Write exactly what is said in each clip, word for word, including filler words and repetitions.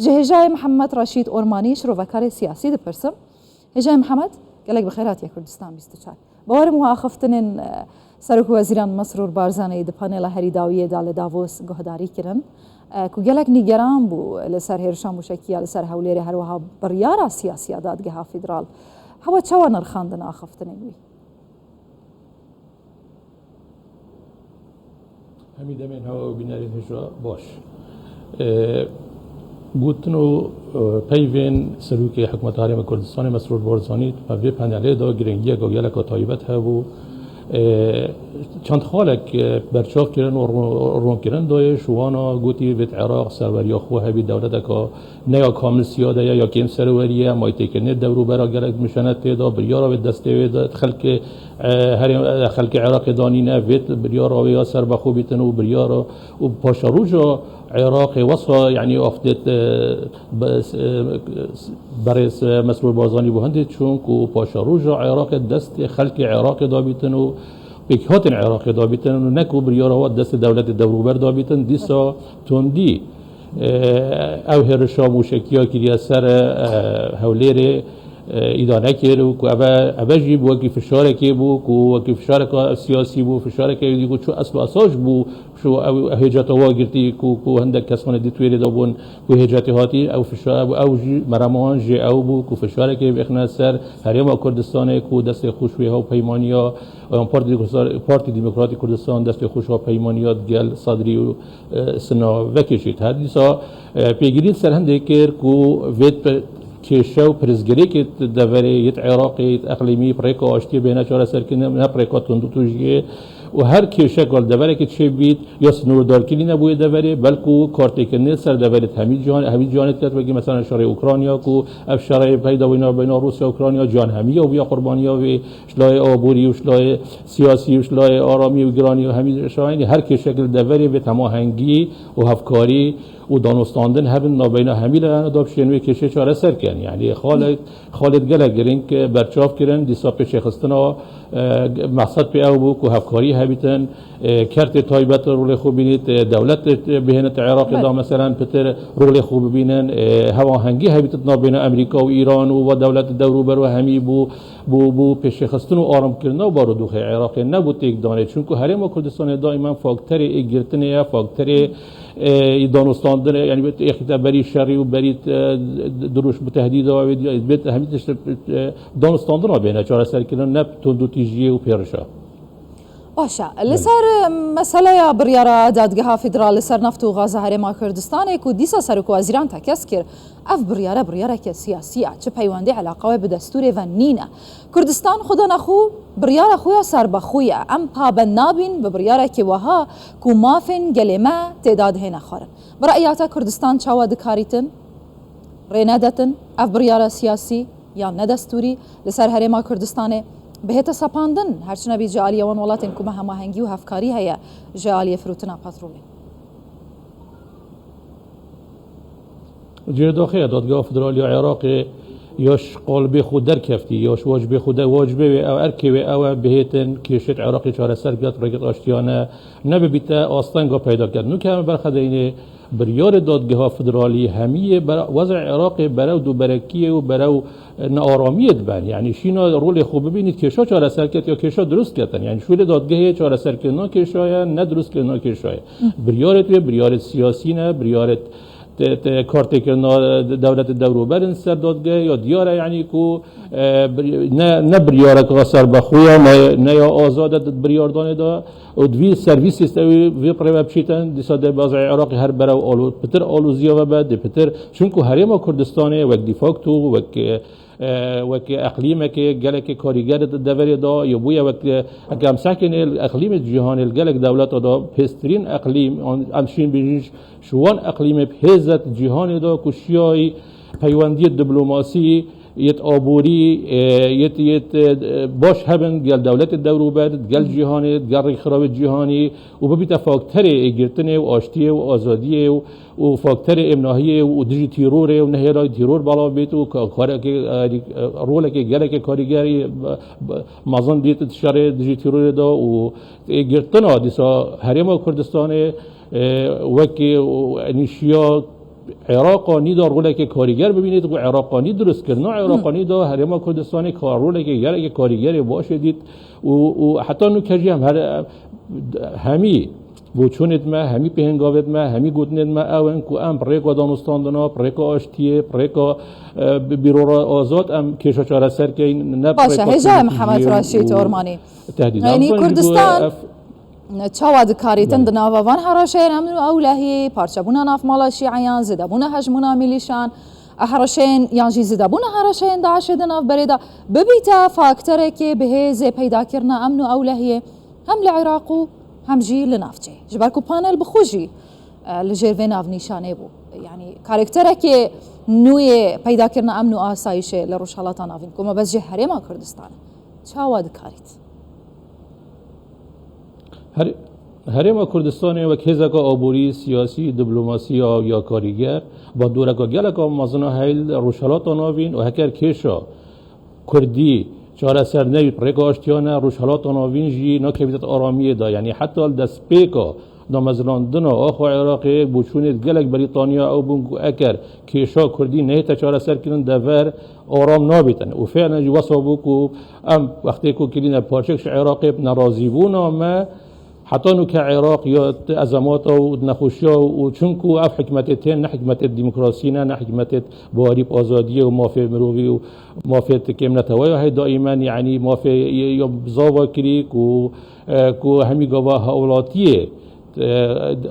Ji hêjayê Mihemed Reşîd Ormanî, şirovekarê siyasî dipirsim. Hêjayê Mihemed, gelek bi xêr hatiye Kurdistan bîst û çar. Bawerim we axiftinên, e, Serok Wezîran Mesrûr Barzanî di panela herî dawiyê de li Davos guhdarî kirin, e, ku gelek nîgeran bû li ser hêrişa mûşekî ya li ser Hewlêrê, her wiha biryara siyasî ya Dadgeha Federal. Hewa çawa nirxandin axiftinên wî? Hemî demên hewa û bînerên hêja baş. E, gotin û, e, peyvên Serokê Hikûmeta Herêma Kurdistanê Mesrûr Barzanî me vê panelê de giringiyeke geleka taybet hebû. E, çend xalek, e, berçav kirin û ro-, ronkirin dayê, ji wana gotî vêt Iraq serweriya xwe hebî dewleteka ne ya kamil siya de ye, ya kêm serwerî ye, maytêkirinê dewrûbera gelek mijene tê de, biryara wê destê wê de xelkê, e, herê, e, xelkê Iraqê danîne, vê biryara wê ya serbexwe bîtin û biryara û paşeroja Iraqê wesa, yanî axdêt, e, be-, e, berêz, e, Mesrûr Barzanî bû hindê çûn ku paşeroja Iraqê destê xelkê Iraqê dabîtin û pêkhatên Iraqê dabîtin û ne ku biryara wa destê dewletê dewrûber dabîtin, dîsa tundî, e, ew hêrişa mûşekiya kiriye ser, e, Hewlêrê, e, îdane kir û ku eve, eve jî bi wekî fişarekê bû, ku wekî fişareka siyasî bû, fişarekê dî ku çû esl û esas bû, şu ew, ew hêceta wa girtî ku, ku hindek kesanê dî twêrê de bûn, ku hêcetê hatî, ew fişa-, ew, ew jî merema wan jê ew bû, ku fişarekê bêxine ser Herêma Kurdistanê, ku destê xwe ji wê hawpeymaniya, yan Partî Demokra-, Partî Demokratîk Kurdistan destê xwe ji hawpeymaniya digel Sadrî û, e, Sina vekişît. Her dîsa, e, pêgirî li ser hindê kir ku vê pe-, kêşe û pirsgirêkê deverê yêt Iraqê, yêt eqlîmî bi rêka aştiyê bêhne çareserkirin, ne bi rêka tundûtûjiyê. Û her kêşeka li deverekê çêbît, ya sinûrdarkirî nebûye deverê, belkû kartêkirinê ser deverê di hemî cîhan-, hemî cîhanê diket, wekî mesela şerê Ukrayna ku ev şerê peyda bûye navbeyna Rûsya û Ukrayna, cîhan hemî ya bûye qurbaniya wê, ji layê aborî û ji layê siyasî û ji layê aramî û giranî û hemî şahînî her kêşek li deverê vê temahengî û hevkarî û danûstandin hebin navbeyna hemî layana da pişên wê kêşê çareser kirin. Yanî xalek, xalêt gelek girîng berçav kirin, dîsa pêşêxistina, e, mexsed pê ew bû ku hevkarî hebîtin, e, kertê taybet rolê xwe bînît, e, dewlet, e, bihênit Iraqê da, belê, meselen pitir rolê xwe bibînin, e, hevahengî hebîtit navbêna Amerîka û Îran û va dewlet dewrûber û hemî bû, bû, bû pêşêxistin û aramkirina barodoxê Iraqê, ne bû têkdanê. Çunku Herêma Kurdistanê daîman fakterê ê girtinê ye, fakterê, e, ê danûstandinê, yanî êxîte berî şerî û berî, e, dirûş bi tehdîda wê diya, bêt hemî tişt, e, danûstandina bêhne çareserkirin, ne tundûtîjiyê û pêrişa. Baş e. Li ser meseleya biryara Dadgeha Federal li ser neft û gaza Herêma Kurdistanê ku dîsa Serokwezîran tekez kir, ev biryare biryareke siyasî ye. Çi peywendê eleqa wê bi destûrê ve nîne. Kurdistan xwe dane xwe, biryara xwe ya serbexwe ye. Em pabend nabîn bi biryarekê wiha ku mafên gelê me tê dadihêne xwarin. Bi re'ya te Kurdistan çawa dikarîtin rê nedetin ev biryara siyasî yan nedestûrî li ser Herêma Kurdistanê bihête sepandin, her çi nebî ji aliyê wan welatên ku me hemahengî û hevkarî heye ji aliyê firotina petrolê? Cihê daxê ye, Dadgeha Federalî ya Iraqê ya ji qalibê xwe derkeftî, ya ji wacibê xwe de, wacibê wê ew, erkê wê ew e, bihêtin kêşêt Iraqê çareser biket, rêket aştiya ne, nebibîte astenga peyda ket. Nûke em berxedeyînê biryarê Dadgeha Federalî hemiyê ber-, wezê Iraqê berew duberekiyê û berew, e, nearamiyê diben. Yanî şîna rolê xwe bibînît kêşa çareser ket ya kêşa dirust ketin. Yanî şûlê dadgehê çareserkirina kêşa ye, ne dirustkirina kêşa ye. Biryarê tu yê, biryarê siyasî ne, biryarê te, te, kartêkirina dewletê dewrûber in ser dadgehê ya diyar e, yanî ku, e, bir-, ne, ne biryareka serbexwe ya, ne, ne ya azad e di biryardanê de. Û di vî ser vî sîstemî vî rê ve biçîtin, dîsa dê bazê Iraqê her berew alo-, pitir alozîya ve be, dê pitir. Çunku Herêma Kurdistanê wek de facto, wek, e, wek eqlîmekê gelekê karîger di deverê de, ya bûye wek, e, heke em sehkên ê eqlîmê cîhanê li gelek dewleta de pêstirîn eqlîm, an-, em şîn bijîn ji wan eqlîmê bi hêz e di cîhanê de ku şiyayî peywendiyê diplomasî, yêt aborî, e, yêt, yêt, e, baş hebin gel dewletê dewrûber, gel cîhanê, gel rêkxirawê cîhanî û bibîte fakterê ê girtinê û aştiyê û azadiyê û, û fakterê êmnahiyê û dijî tîrorê û nehêla tîror belav bêt û ka-, karekê, e, rolekê gelekê karîgerî, e, e, mezin dît di şerê dijî tîrorê de û ê girtina dîsa Herêma Kurdistanê, e, wekî, e, nîşiya Îraqa nî da roleke karîger bibînît û Îraqa nî dirustkirina Îraqa nî da Herêma Kurdistanê ka roleke gelekê karîgerê başê dît û, û heta nûke jî em her, hemî boçûnêt me, hemî pêhengavêt me, hemî gotinêt me ew in ku em bi rêka danûstandina, bi rêka aştiyê, bi rêka, e, bi-, bîrora azad em kêşa çareser keyin, ne bi Baş e, rêka hêja ye Mihemed Raşîd Ormanî. Tehdîdan. Yanî Kurdistan ev çawa dikarîtin di nava van heraşeyên emn û ewlehiyê, parçebûna navmala şîeyan, zêdebûna hejmûna milîşan, heraşeyên, yan jî zêdebûna heraşeyên DAIŞê di navberê de bibîte faktorekê bi hêzê peydakirina emn û ewlehiyê hem li Iraq û hem jî li navçeyê. Ji ber ku panel bi xwe jî, e, li jêr vê navnîşanê bû. Yanî karakterekê nû yê peydakirina emn û asayişê li Rojhelata Navîn ku mebest jî Herêma Kurdistan e. Çawa dikarît? Her-, Herêma Kurdistanê wek hêzeka aborî, siyasî, diplomasî ya, ya karîger, bandoreka geleka mezin a heyl Rojhelata Navîn û heker kêşa Kurdî çareser nebît, rêka aştiya ne, Rojhelata Navîn jî nakevîte aramiyê de. Yanî heta li destpêka damezilandina axa Iraqê boçûnê gelek Brîtanya ew bûn ku eker kêşa Kurdî nehête çareserkirin, dever aram nabîtin. Û fiilen jî wesa bû ku em wextê ku kirîne parçek ji Iraqê bi nerazîbûna me, heta nûke Iraq ya di ezemata û di nexweşiya û çunku ev hikmetê tên ne hikmetê demokrasî ne, ne hikmetê bawerî bi azadiyê û mafê mirovî û mafê tikêm neteweya hey daîmen, yanî mafê ya zava kirî ku, e, ku hemî gava hawlatiyê, e,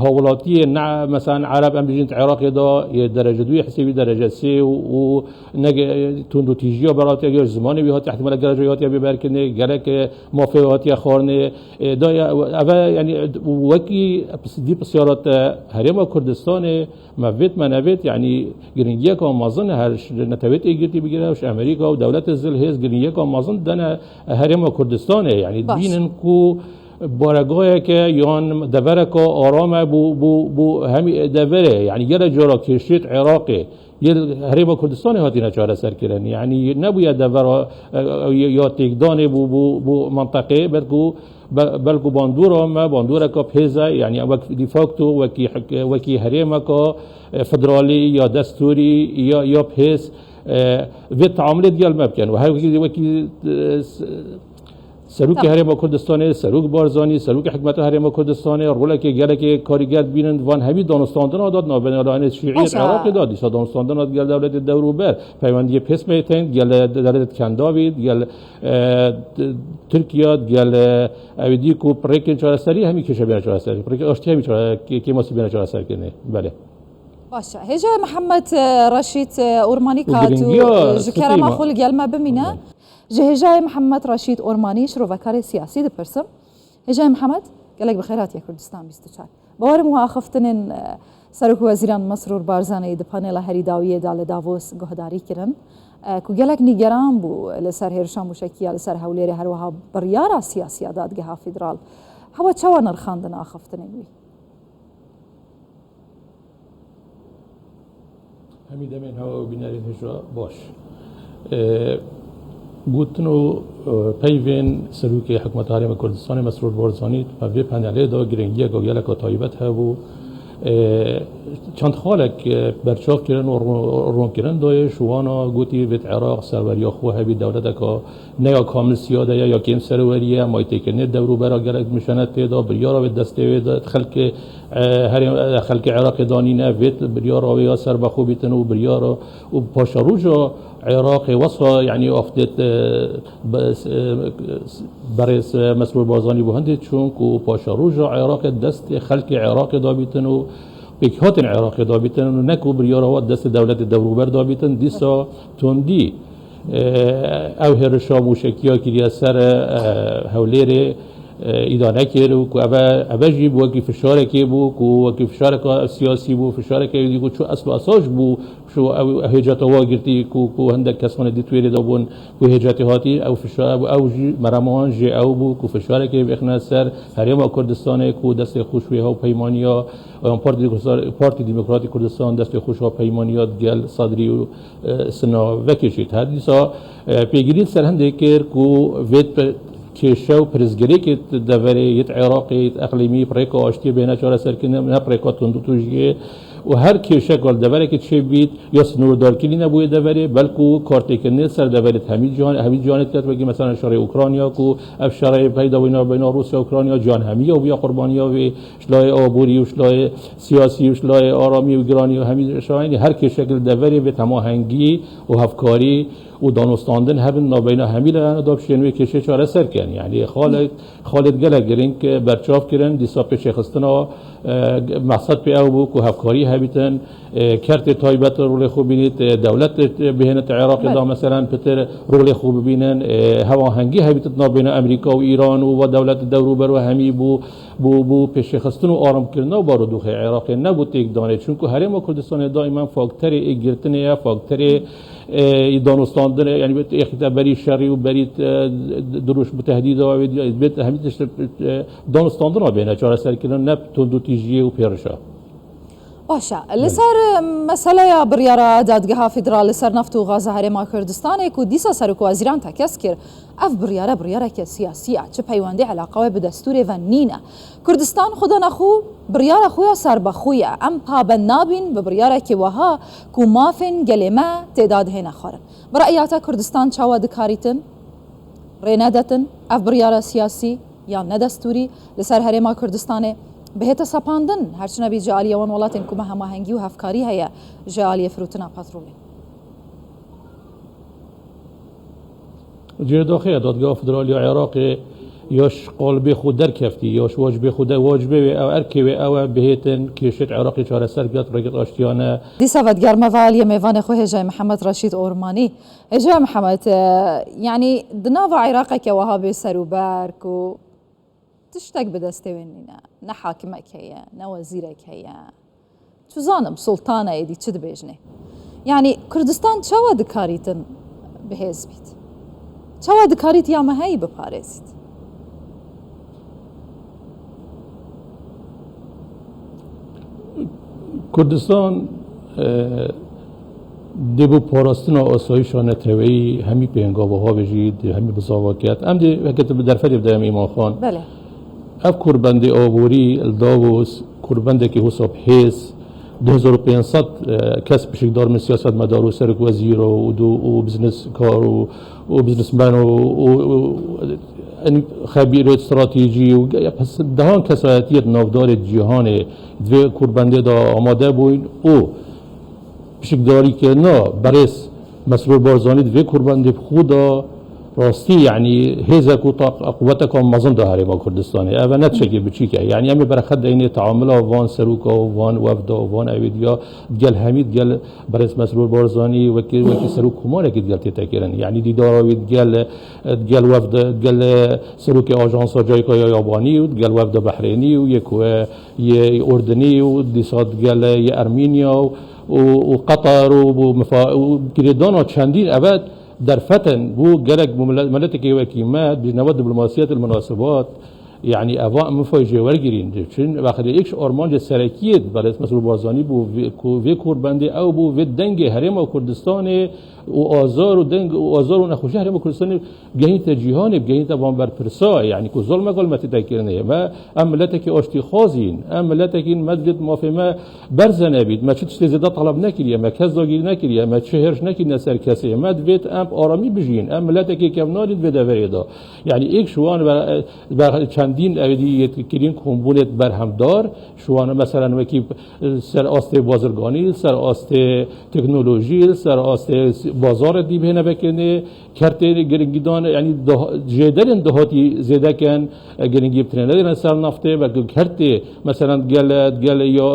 hawlatiyê ne, mesela Ereb em bijîn di Iraqê de yê derece duyê hesêbî derece sê û, û ne ge-, tundûtîjiya beratiya ya ji zimanê wî hatiye, ihtimala gelek jî hatiye bêberkirinê, gelek, e, mafê wî hatiye xwarinê. E, da ya, eve, yanî, wekî pis-, dî pisyara te Herêma Kurdistanê, me vêt me nevêt, yanî giringiyeka mezin her ji Neteweyê Yekgirtî bigire, ji Amerîka û dewletê zilhêz giringiyeka mezin dene Herêma Kurdistanê. Yanî Baş. Dibînin ku baregayeke yan devereka aram e bo, bo, bo hemî deverê. Yanî gelek cara kêşêt Iraqê yê Herêma Kurdistanê hatine çareserkirin. Yanî nebûye devera, e, e, ya têkdanê bo, bo, bo menteqê, belku, be-, belku bandora me, bandoreka pêz e, yanî wek de facto, wekî hik-, wekî herêmeka, e, federalî ya destûrî ya, ya pêz, e, vê teamulê digel me bikin. Û her wekî, wekî, e, s-, Serokê Tamam. Herêma Kurdistanê, Serok Barzanî, Serokê Hikûmeta Herêma Kurdistanê, rolekê gelekê karîger dibînin, van hemî danûstandina da di navbeyna Îranê şîî Baş e. Iraqê da, dîsa danûstandina digel dewletê dewrûber, peywendiyê pês meytên, digel dewletê Kendavî, digel, e, t-, Tirkiye, digel, e, ew dî ku pirêkên çareserî hemî kêşe bêne çareserî, pirêkên aştî hemî çare-, kê-, kêmasî bêne çareserkirinê. Belê. Baş e. Hêjayê Mihemed, e, Reşîd, e, Ormanî Û ka tu, giringiya e, ji spî kerema ma-, xwe li gel me bimîne. Belê. Ji hêjayê Mihemed Reşîd Ormanî, şirovekarê siyasî dipirsim. Hêjayê Mihemed, gelek bi xêr hatiye Kurdistan bîst û çar. Bawerim we axiftinên, e, Serok Wezîran Mesrûr Barzanî di panela herî dawiyê de li Davos guhdarî kirin, e, ku gelek nîgeran bû li ser hêrişa mûşekî ya li ser Hewlêrê, her wiha biryara siyasî ya dadgeha federal. Hewa çawa nirxandin axiftinên wî? Hemî demên hewa û bînerên hêja baş. E, gotin û, e, peyvên Serokê Hikûmeta Herêma Kurdistanê Mesrûr Barzanî di vê panelê de giringiyeke geleka taybet hebû. E, çend xalek, e, berçav kirin û ro-, ronkirin dayê, ji wana gotî vêt Iraq serweriya xwe hebî dewleteka ne ya kamil siya de ye, ya kêm serwerî ye, maytêkirinê dewrûbera gelek mijene tê de, biryara wê destê wê de, xelkê, e, herê, e, xelkê Iraqê danîne, vê biryara wê ya serbexwe bîtin û biryara û paşeroja Iraqê wesa, yanî, axdêt, e, be-, e, berêz, e, Mesrûr Barzanî bû hindê çûn ku paşeroja Iraqê destê xelkê Iraqê dabîtin û pêkhatin Iraqê dabîtin û ne ku biryara wa destê dewletê dewrûber dabîtin, dîsa tundî. E, ew hêrişa mûşekiya kiriye ser, e, Hewlêrê, e, îdane kir û ku eve, eve jî wekî fişarekê bû, ku wekî fişareka siyasî bû, fişareke dî ku çû esl û esas bû, şu ew, ew hêceta wa girtî ku, ku hindek kesanê di twêrê de bûn, ku hêcetê hatî, ew fişa-, ew, ew jî mereman jê ew bû, ku fişarekê vêxne ser Herêma Kurdistanê, ku destê xwe ji wê hawpeymaniya, yan Partî Demokra-, Partî Demokratîk Kurdistan destê xwe ji hawpeymaniya digel Sadrî û e, sina vekişît. Her dîsa, e, pêgirî li ser hindê kir ku vê pe-, kêşe û pirsgirêkê di deverê yê di Iraqê, yê di eqlîmî, bi rêka aştiyê bêne çareserkirin, ne bi rêka tundûtûjiyê û her kêşek li deverekê çêbît ya sinûrdarkirî nebûye deverê, belku kartêkirinê ser deverê hemî cihan, hemî cihanê diket, wekî mesela şerê Ukrayna ku ev şerê peyda bîna bîna Rûsya Ukrayna, cihan hemî ya bûya qurbaniya wê, ji layê aborî û ji layê siyasî û ji layê aramî û giranî û hemî şerayînê her kêşek li deverê vê temahengî û hevkarî û danûstandin hebin navbeyna hemî layana da bişên wê kêşê çareser ken. Yanî xalek Xalê gelek girîng, e, berçav kirin, dîsa pêşêxistina, e, mexsed pê ew bû ku hevkarî hebîtin, e, kertê taybet rolê xwe bînît, e, dewlet, e, bihênit Iraqê da, belê, meselen pitir rolê xwe bibînin, e, hevahengî hebîtit navbeyna Amerîka û Îran û va dewlet dewrûber û hemî bû, bû, bû pêşêxistin û aramkirina barodoxê Iraqê, ne bû têkdanê. Çunku Herêma Kurdistanê daîman fakterê ê girtinê ye, fakterê e, danûstandin, e, yanî bêt êxîte berî şerî û berî, e, dirûş bi tehdîda wê diya, bêt hemî tişt, e, danûstandina bêne çareserkirin, ne tundûtîjiyê û pêrişa. Baş e. Li ser meseleya biryara Dadgeha Federal li ser neft û gaza Herêma Kurdistanê ku dîsa Serokwezîran tekez kir, ev biryare biryareke siyasî ye. Çi peywendî eleqa wê bi destûrê ve nîne. Kurdistan xwe dane xwe, biryara xwe ya serbexwe ye. Em pabend nabîn bi biryarekî wiha ku mafên gelê me tê dadihêne xwarin. Bi re'ya te Kurdistan çawa dikarîtin rê nedetin ev biryara siyasî yan nedestûrî li ser Herêma Kurdistanê bihête sepandin, her çi nebî ji aliyê wan welatên ku me hemahengî û hevkarî heye ji aliyê firotina petrolê? Cihê daxê ye, Dadgeha Federal ya Iraqê ya ji qalibê xwe derkeftî, ya ji wacibê xwe de, wacibê wê ew, erkê wê ew e, bihêtin kêşêt Iraqê çareser biket, rêkêt aştiyane. Dîsa vedigerme ve aliyê mêvanê xwe hêjayê Mihemed Reşîd Ormanî. Hêjayê Mihemed, e, yanî di nava Iraqeke wiha bê serûber ku tiştek bi destê wê nîne. Ne hakimek heye, ne wezîrek heye. Çu zanim, sultan e, êdî çi dibêjinê? Yanî Kurdistan çawa dikarîtin bi hêz bît? Çawa dikarît ya me heyî biparêzît? Kurdistan, e, dê bo parastina asayîşa neteweyî hemî pêngava havê jî di hemî bizava ket. Em dê, heke tu bi derfetê bide em Îman Xan. Belê. Ev kurbendê aborî li Davos, kurbendekî wisa bi hêz, du hezar û pênc sed, e, kes pişikdar min, siyasetmedar û serokwezîr û, û, û bizniskar û, û biznismen û, û, û, yanî xebîrê stratejî û ya pes-, dehan kesayetiyêt navdarê cîhanê di vê kurbendê de amade bûyn û pişikdarîkirina berêz Mesrûr Barzanî di vê kurbendê bi xwe de rastî, yanî hêzek û taq-, quweteka mezin da Herêma Kurdistanê. Ev ne tiştekê biçîk e. Yanî em ê berxet deyne teamula van seroka û van wefda û van ewêdiya digel hemî, digel berêz Mesrûr Barzanî wekî, wekî serok komarekî digel tête kirin. Yanî dîdara wî digel, digel wefd, digel serokê Ajansa Cayka ya Yabanî û digel wefda Behrênî û yê ku yê Urdinî û dîsa digel yê Ermînya û, û, û Qetar û, û mifa-, û girêdana çendîn eve derfet in. Bû gelek bû mile-, miletekê wekî me, bi nava diplomasiyet û minasibat, yanî eva min fay jê wergirîn. Çin wextê êk ji armancê serekiyê berêz Mesrûr Barzanî bû vê, ku vê korbendê ew bû, vê dengê Herêma Kurdistanê û azar û deng û azar û nexweşî Herêma Kurdistanê gehînte cîhanê, gehînte van berpirsa, yanî ku zolmeka li me tête kirinê. Me, em miletekî aştîxwazîn, em miletekîn, me divêt mafê me berze nebît, me çi tiştê zêde teleb nekiriye, me kes dagîr nekiriye, me çi hêrş nekirine ser kesê, me divêt em aramî bijîn, em miletekî kevnarîn vê deverê de. Yanî êk ji wan ve, ve çendîn ewêdî yê kirîn kombûnêt berhemdar, ji wan meselen wekî, e, ser astê bazirganî, ser astê teknolojî, ser astê bazarê dî bihêne vekirinê, kertê giringîdan, yanî daha-, jêderên dahatî zêde ken, e, giringî bi tinê nedêne ser naftê, belkî kertê, meselen, gel, gel ya,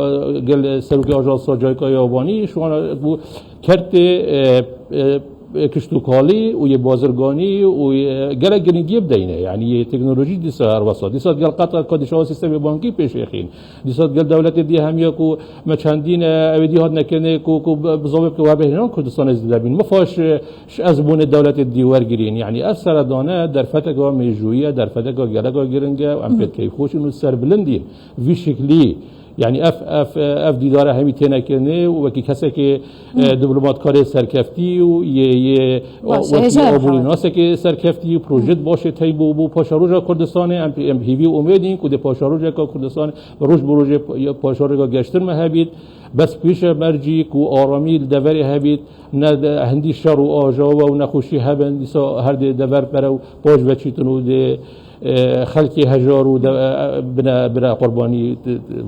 gel serokê Ajansa Cayka Yabanî, şu an bu kertê, e, e, e, kiştûkalî û yê bazirganî û yê gelek giringiyê bideyne. Yanî yê teknolojî dîsa her wesa. Dîsa gel qet ka dişa sîstemê bankî pêşêxîn. Dîsa gel dewletê dî hemiya ku me çendîn e, ew dî hat nekirinê ku, ku bi, bi zavê ku we bêhnan Kurdistanê zêde bîn. Me faş, e, Ji ezbûnê dewletê dî wergirîn. Yanî ev seredane derfeteka mêjûyî ye, derfeteka geleka giring e û em pê keyfxweş in û serbilind in. Vî şiklî Yani ev, ev, ev dîdara hemî têne kirinê û wekî kesekê, e, diplomatkarê serkeftî û yê, yê Baş e, wekî hêja aborî nasekê serkeftî û projeyê başê tey bû, bû paşeroja Kurdistanê, em, em hîvî û umêdîn ku dê paşerojeka Kurdistanê roj bi rojê pa-, ya paşerojeka geştir me hebît, bes pêşe mercî ku aramî li deverê hebît, ne de hindî şer û ajawa û nexweşî hebin, dîsa her dê dever pere û paş veçîtin û dê e, xelkê hejar û de, e, bine, bine qurbanî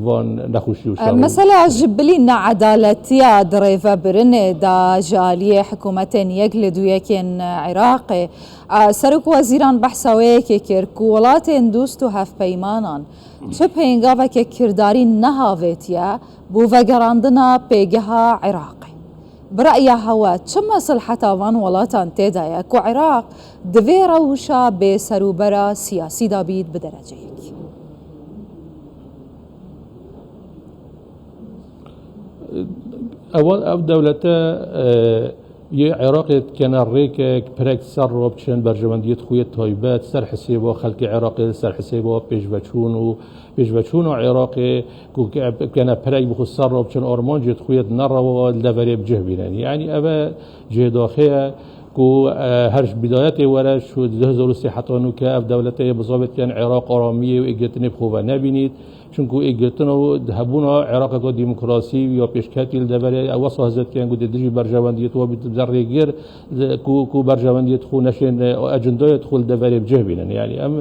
van nexweşî û şer û Mesela ji bilî needaletiya di rêvebirinê de ji aliyê hikûmetên yek li duyekên Iraqê, e, Serok Wezîran behsa wê yekê kir ku welatên dost û hevpeymanan çi pêngaveke kirdarî nehavêtiye bo vegerandina pêgeha Iraqê. Bi reya hewe çi mesleheta van welatan tê de ye ku Iraq di vê rewşa bêserûbera siyasî de bît bi dereceyek? Ewan ev dewlete, e, yê Iraqê dikene rêkek, pirek ser re biçin, berjewendiyê xwe yê taybet, ser hisêba xelkê Iraqê, ser hisêba pêşveçûn û pêşveçûna Iraqê ku ke-, bikene pirek bi xwe ser re biçin, armancê xwe yê di nerewa li deverê bi cih bînin. Yanî ev e cihê daxê ye ku, e, her ji bidayetê were, şu du hezar û sê heta nûke ev dewlete yê bizavêt ken Iraq aramiyê û êgirtinê bi xwe ve nebînît. Çunku êgirtina û hebûna Iraqeke demokrasî ya pêşketî li deverê ew wesa hizmet ken ku dê dijî berjewendiyê xwe bît derrêgir, ku, ku berjewendiyê xwe neşên, e, ecendayê xwe li deverê bi cih bînin. Yanî em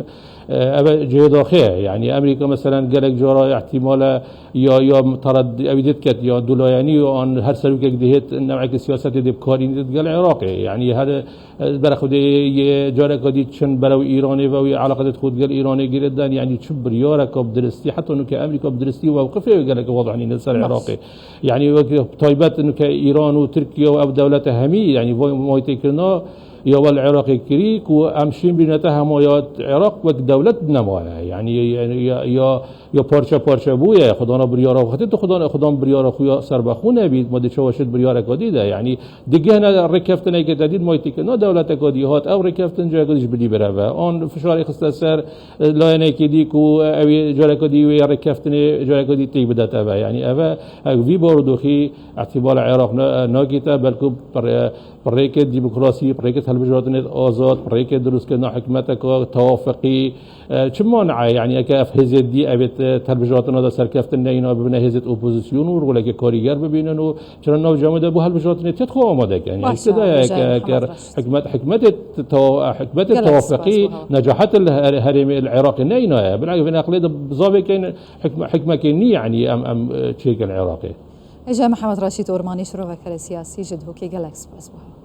E, ev cihê daxê ye. Yanî Amerîka meselen gelek cara ihtimal e ya, ya tered-, ew ê diket ya dulayenî ya an her serokek dihêt newekî siyasetê dê bi karî nît gel Iraqê. Yanî her, e, berxwedê yê careka dî çin berew Îranê ve wî eleqetê xwe gel Îranê girêdan. Yanî çi biryareka bi diristî, heta nûke Amerîka bi diristî wewqifê wê gelek wazanîne ser Iraqê. Yanî wek taybet nûke Îran û Tirkiye û ev dewlete hemî, yanî vay, vay têkirina ya we li Iraqê kirî ku em şîn bîne te hema ya Iraq wek dewlet nemaye. Yanî ya, ya, ya, ya parçe parçe bûye. Xwedana biryara xwe tu xwedan, xwedan biryara xwe ya serbexwe nebît. Ma di çawa şit biryareka dî de. Yanî digihne rêkeftineke te dît, ma têkirina dewleteka dî hat. Ev rêkeftin careka dî ji bilî bireve. An fişarê xiste ser, e, layenekê dî ku ew ê careka dî wê rêkeftinê careka dî têk bidete ve. Yanî ev e, ev vî barodoxî îhtîbala Iraq na-, nakîte, belku pir-, pirêkê demokrasî, pirêkê hilbijartinê azad, pirêkê dirustkirina hikûmeteka tewafeqî, e, çi mane ye? Yanî eke ev hêzê dî, ev ê te-, hilbijartina de serkeftin neyna, bibine hêzê opozîsyon û roleke karîger bibînin û çira nav cemê de bo hilbijartinê têt xwe amade ken. Yanî Baş işte e, de hêja ke-, Mihemed ke Reşîd. Hikûmet, hikûmetê te-, hikûmetê Gelek tewafeqî spas bo hewa. Necahet li her-, herêmê li Iraqê neyna ye. Bina vê neqlê de bizavê ken hikûme-, hikûmekê nî, yanî em, em, e, çêkin Iraqê. Hêja Mihemed Reşîd Ormanî, şirovekere siyasî ji Duhokê, gelek spas bo hewa.